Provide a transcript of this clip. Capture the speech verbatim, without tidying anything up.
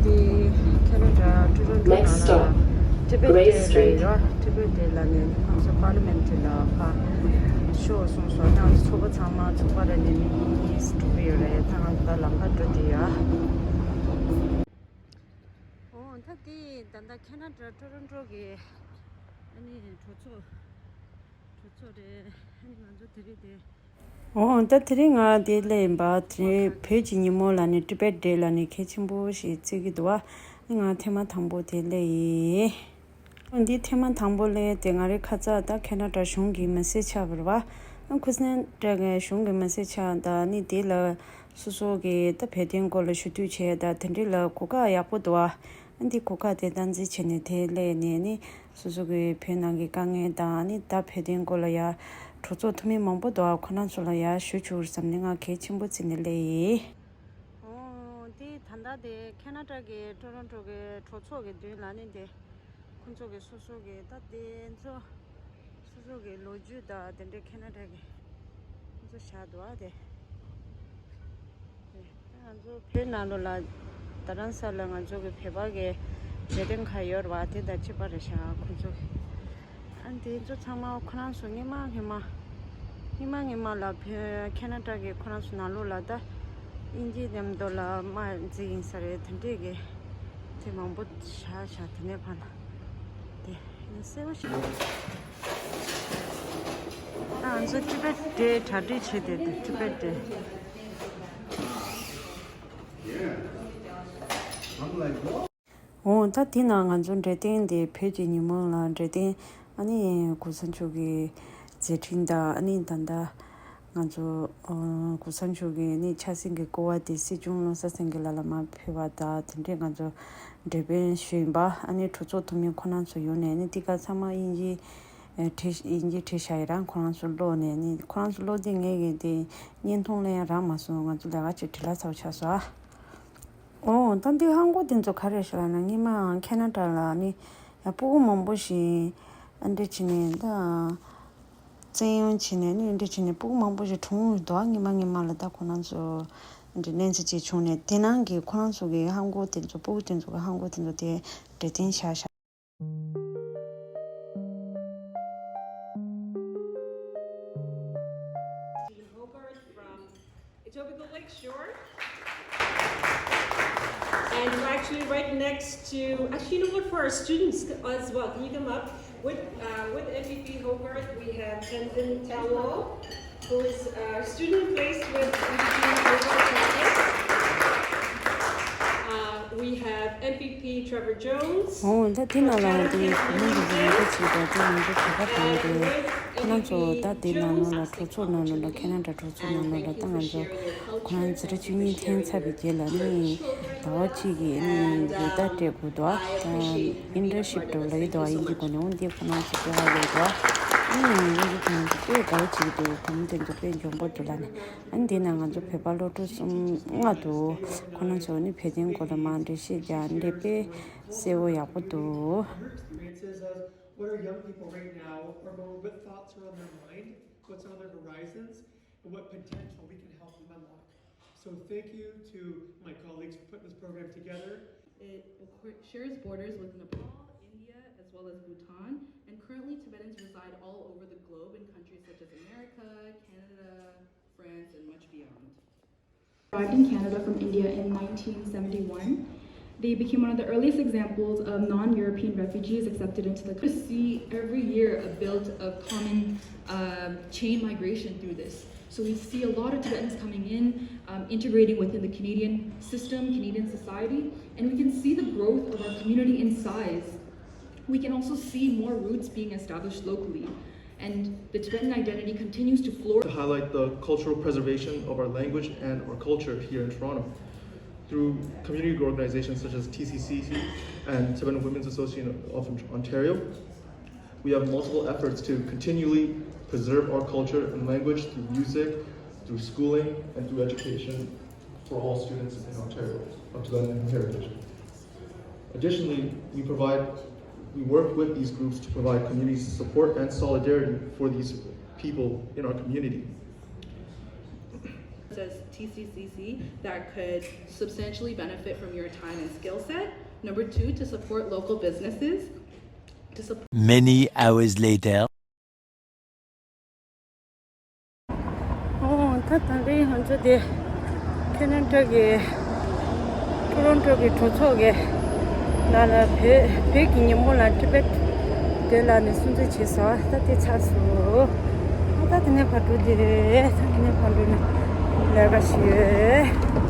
དེ་ཁེ་ན་ཌ་ཊོ་རོན་ཊོ་ནང་ལ་ཊི་བེཊ་ཌེ་ལ་ཡོད། ཊི་བེཊ་ཌེ་ལ་ནས་ཁོང་ཚོ་པར་ལི་མེན་ཊི་ལ་ཕར་ཤོག་གསུངས་སོང་། ནང་ཚོགས་པ་ཚང་མ་ཚོགས་པ་རེ་ནས་མི་གཉིས་གཉིས་འགྲོ་གི་ཡོད་རེད། ད་ང་ཚོ་ད་ལམ་ཁ་འགྲོ་གི་ཡོད། འོ་ད་དེ་ད་ལྟ་ཁེ་ན་ཌ་ཊོ་རོན་ཊོ་གི་ཨ་ནི་གྲོས་ཚོགས་གྲོས་ཚོགས་རེད། ཨ་ནི་ང་ཚོ་དེ་རིང་དེ། འོ་ད་དེ་རིང་ང་དེ་སླེབས་ཡིན་པ། དེ་རིང་བོད་ཀྱི་ཉིན་མོ་ལ་ནི་ཊི་བེཊ་ཌེ་ལ་ནི་གལ་ཆེན་པོ་ཞིག་བརྩི་གི་འདུག་བ། ང་ཐེངས་མ་དང་པོ་དེ་སླེབས་ཡིན། འོ་འདི་ཐེངས་མ་དང་པོ་སླེབས་དེ་ང་རའི་ཁ་ཚ་ད་ཁེ་ན་ཌ་གཞུང་གི་མི་སེར་ཆགས་པ་རེད་བ། ཁུ་སི་ནན་ཌ་གི་གཞུང་གི་མི་སེར་ཆགས་ད་ནི་དེ་ལ་སོ་སོ་གི་ད་བོད་དོན་སྐོར་ལ་ཞུ་གཏུག་བྱས་ད་དེ་འདྲ་ལ་གོ་སྐབས་ཡག་པོ་འདུག་བ། འདི་གོ་སྐབས་དེ་སྟངས་འཛིན་བྱས་ནས་དེ་སླེབས་ནས་ནི་སོ་སོ་གི་བོད་ནང་གི་དཀའ་ངལ་དང་ནི་ད་བོད་དོན་སྐོར་ལ་ཡ་གྲོས་ཚོགས་འཐུས་མི་མང་པོ་འདུག་ཁོ་རང་ཚོ་ལ་ཡ་ཞུ་ཆོག་བསམ་ནས་ང་གལ་ཆེན་པོ་བརྩིས་ནས་སླེབས་ཡིན། འོ་དེ་ད་ལྟ་དེ་ཁེ་ན་ཌ་གི་ཊོ་རོན་ཊོ་གི་གྲོས་ཚོགས་ཀྱི་མདུན་ལ་ནི་དེ། ཁོང་ཚོ་གི་སོ་སོ་གི་ད་དེ་ཚོ་སོ་སོ་གི་ལོ་རྒྱུས་དང་དེ་འདྲའི་ཁེ་ན་ཌ་གི་ཁོང་ཚོ་བཞག་འདུག་ཨ་དེ། དེ་ད་ང་ཚོ་བོད་ནང་ལོགས་ལ་རྡ་རམ་ས་ལ་ང་ཚོ་གི་བོད་པ་གི་ལས་དོན་ཁང་ཡོད་རེད་བ། དེ་དང་གཅིག་པ་རེད་ཤག་ཁོང་ཚོ་གི། ཨ་དེ་ཚོ་ཚང་མ་ཁོ་རང་ཚོ་སྔོན་མ་སྔོན་མ་སྔོན་མ་སྔོན་མ་ལ་བོད་ཁེ་ན་ཌ་གི་ཁོ་རང་ཚོ་ནང་ལོགས་ལ་ད་དབྱིན་ཇི་མཉམ་དུ་ལ་དམག་འཛིང་ཡིན་ས་རེད། དེ་འདྲས་གི་དེ་མང་པོ་བཞག་བཞག་དེ་ནས་ཕར་ལ་དེ་ཡིན་གསལ་པོ་ཞིག་ད་ང་ཚོ་ཊི་བེཊ་ཌེ་གྲ་སྒྲིག་བྱེད་དེ་འདུག་ཊི་བེཊ་ཌེ། འོ་ད་དེ་ན་ང་ཚོ་འབྲས་ལྡན་དེ་བོད་ཀྱི་ཉིན་མོ་ལ་འབྲས་ལྡན་ཨ་ནི་གོང་ས་མཆོག་གི་མཛད་འཕྲིན་དང་ཨ་ནི་ད་ལྟ་ང་ཚོ་ཨ་གོང་ས་མཆོག་གི་ནི་ཕྱག་སེང་གི་སྐོར་བ་དེ་སྲིད་སྐྱོང་བློ་བཟང་སེང་གེ་ལགས་ལ་མར་ཕུལ་བ་དང་དེ་འདྲས་ང་ཚོ་འབྲས་སྤུངས་ཞུས་ཡིན་པ། ཨ་ནི་གྲོས་ཚོགས་འཐུས་མི་ཁོ་རང་ཚོ་ཡོང་ནས་ནི་དེ་ག་ཚང་མ་དབྱིན་ཇི་ཨ་བྲིས་དབྱིན་ཇི་བྲིས་བཞག་ཡིན་རང་ཁོ་རང་ཚོ་ཀློག་ནས་ནི་ཁོ་རང་ཚོ་ཀློག་དུས་ངས་ཀྱི་དེ་བརྙན་ཐུང་ལ་ཡང་རག་མ་སོང་། ང་ཚོ་ལས་ཀ་ཅིག་བྲེལ་བ་ཚ་པོ་ཆགས་སོང་ཨ། འོ་ད་འདི་ཧང་གོ་དེ་ཚོ་ག་རེ་ཞིག་ལབ་ན་སྔོན་མའང་ཁེ་ན་ཌ་ལ་ནི་ཡ་སྤུ་གུ་མང་པོ་ཞིག་ཨ་འདྲ་བྱས་ནས་ད་བཙན་གཡེམ་བྱས་ནས་ནི་འདྲ་བྱས་ནས་སྤུ་གུ་མང་པོ་ཞིག་གྲོངས་ཡོད་དོ། སྔོན་མ་སྔོན་མ་ལ་ད་ཁོ་རང་ཚོ་འདྲ་གནས་ཚུལ་ཅིག་བྱུང་ནས་དེ་ནང་གི་ཁོ་རང་ཚོ་གི་ཧང་གོ་དེ་ཚོ་སྤུ་གུ་དེ་ཚོ་གི་ཧང་གོ་དེ་ཚོ་དེ་འབྲས་ལྡན་ཤག་ཤག Stephen Hobart from Etobicoke Lakeshore. And we're actually right next to, actually, you know what, for our students as well, can you come up? With, uh, with M P P Hobart, we have Tenzin Tao, who is a student placed with M P P Hobart Campus. Uh, we have M P P Trevor Jones. ཨོ་ད་དེ་ནང་ལ་དེ་བུ་མོ་རུ་རུ་རུ་བྱེད་པ་དེ་ང་ཚོ་བོད་པ་གང་དེ་ཁོ་རང་ཚོ་ད་དེ་ནང་ལོགས་ལ་གྲོས་ཚོགས་ནང་ལོགས་ལ་ཁེ་ན་ཌ་གྲོས་ཚོགས་ནང་ལོགས་ལ་ད་ང་ཚོ་ཁོ་རང་འཛིན་གྲྭ་བཅུ་གཉིས་ཐོན་ཚར་བའི་རྗེས་ལ་ནི་ཟླ་བ་གཅིག་གི་ནི་ཡོད་ད་སྤྲད་དགོས་འདུག་ཨ། ད་ཨིན་ཊརན་ཤིབ་འགྲོ་ལ་ཡོད་འདུག་ཨ། དབྱིན་ཇི་སྒོ་ནས། འོ་འདི་ཁོ་རང་ཚོ་སྤྲད་ཡ་ཡོད་འདུག་ཨ། ཨིན་ཇི་ཁོ་རང་ཚོ་དཔེ་དགའ་བོ་བྱེད་ཀྱི་འདུག་བུ་མོ་དེ་ཚོ་དཔེ་འཇོན་པོ་འདུག་ལབ་ནས། ཨ་འདི་ན་ང་ཚོ་བོད་པ་སློབ་ཕྲུག་གསུམ་ལྔ་འདུག་ཁོ་རང་ཚོ་ནི་བོད་དོན་སྐོར་ལ་མར་འགྲེལ་བཤད་རྒྱག་འདི་དཔེ་གསལ་པོ་ཡག་པོ་འདུག What are young people right now, or what thoughts are on their mind, what's on their horizons, and what potential we can help them unlock. So thank you to my colleagues for putting this program together. It shares borders with Nepal, India, as well as Bhutan, and currently Tibetans reside all over the globe in countries such as America, Canada, France, and much beyond. Arrived in Canada from India in nineteen seventy-one. They became one of the earliest examples of non-European refugees accepted into the country. We see every year a belt of common uh, chain migration through this. So we see a lot of Tibetans coming in, um, integrating within the Canadian system, Canadian society, and we can see the growth of our community in size. We can also see more roots being established locally. And the Tibetan identity continues to flourish. To highlight the cultural preservation of our language and our culture here in Toronto through community organizations such as T C C C and Tibetan Women's Association of Ontario. We have multiple efforts to continually preserve our culture and language through music, through schooling, and through education for all students in Ontario of Tibetan heritage. Additionally, we provide, we work with these groups to provide community support and solidarity for these people in our community. does T C C C that could substantially benefit from your time and skill set. Number two, to support local businesses. To support Many hours later. ཨོ། ད་དང་པོའི་ང་ཚོ་དེ་ཁེ་ན་ཌ་གི་ཊོ་རོན་ཊོ་གི་གྲོས་ཚོགས་ཀྱི་ནང་ལ་བོད་བོད་ཀྱི་ཉིན་མོ་ལ་ཊི་བེཊ་དེ་ལ་ནས་སྲུང་བརྩི་བྱས་སོང་། ད་དེ་ཚར་སོང་། ཨ་ད་དེ་ནས་ཕར་འགྲོ་དེ་རེད། ད་དེ་ནས་ཕར་འགྲོ་ནས་ལས་ཀ་ཞིག་ཡོད།